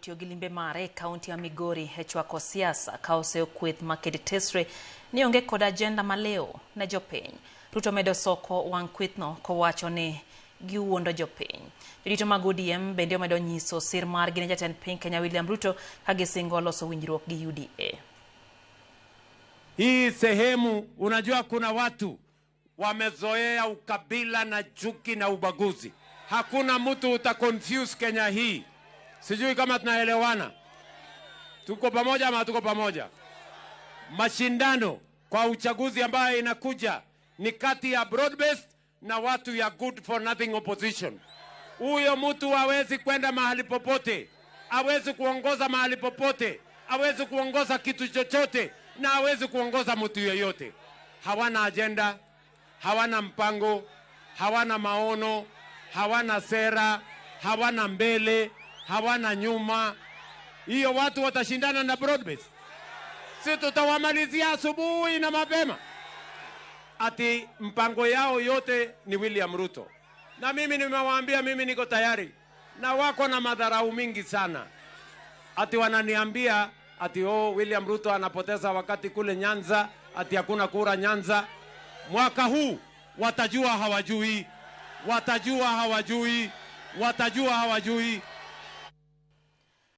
Otiyo gi limbe mare e kaunti ya Migori e chwako siasa ka oseyo kweth maked tesre ni onge kod agenda maliw ne jopiny. Ruto medo soko wang' kwethno kowacho ni giwuondo jopiny. Jodito mag ODM bende omedo nyiso sir margi ne jatend piny Kenya William Ruto ka gisingo loso winjruok gi UDA. Hii sehemu, unajua kuna watu wamezoea ukabila na chuki na ubaguzi. Hakuna mtu utaconfuse Kenya hii. Sijui kama tunaelewana. Tuko pamoja ama hatuko pamoja? Mashindano kwa uchaguzi ambayo inakuja ni kati ya broad based na watu ya good for nothing opposition. Huyo mtu hawezi kwenda mahali popote, hawezi kuongoza mahali popote, hawezi kuongoza kitu chochote, na hawezi kuongoza mtu yeyote. Hawana ajenda, hawana mpango, hawana maono, hawana sera, hawana mbele, hawana nyuma. Hiyo watu watashindana na broad base? Si tutawamalizia asubuhi na mapema. Ati mpango yao yote ni William Ruto, na mimi nimewaambia, mimi niko tayari, na wako na madharau mingi sana. Ati wananiambia ati oh, William Ruto anapoteza wakati kule Nyanza, ati hakuna kura Nyanza. Mwaka huu watajua hawajui, watajua hawajui, watajua hawajui.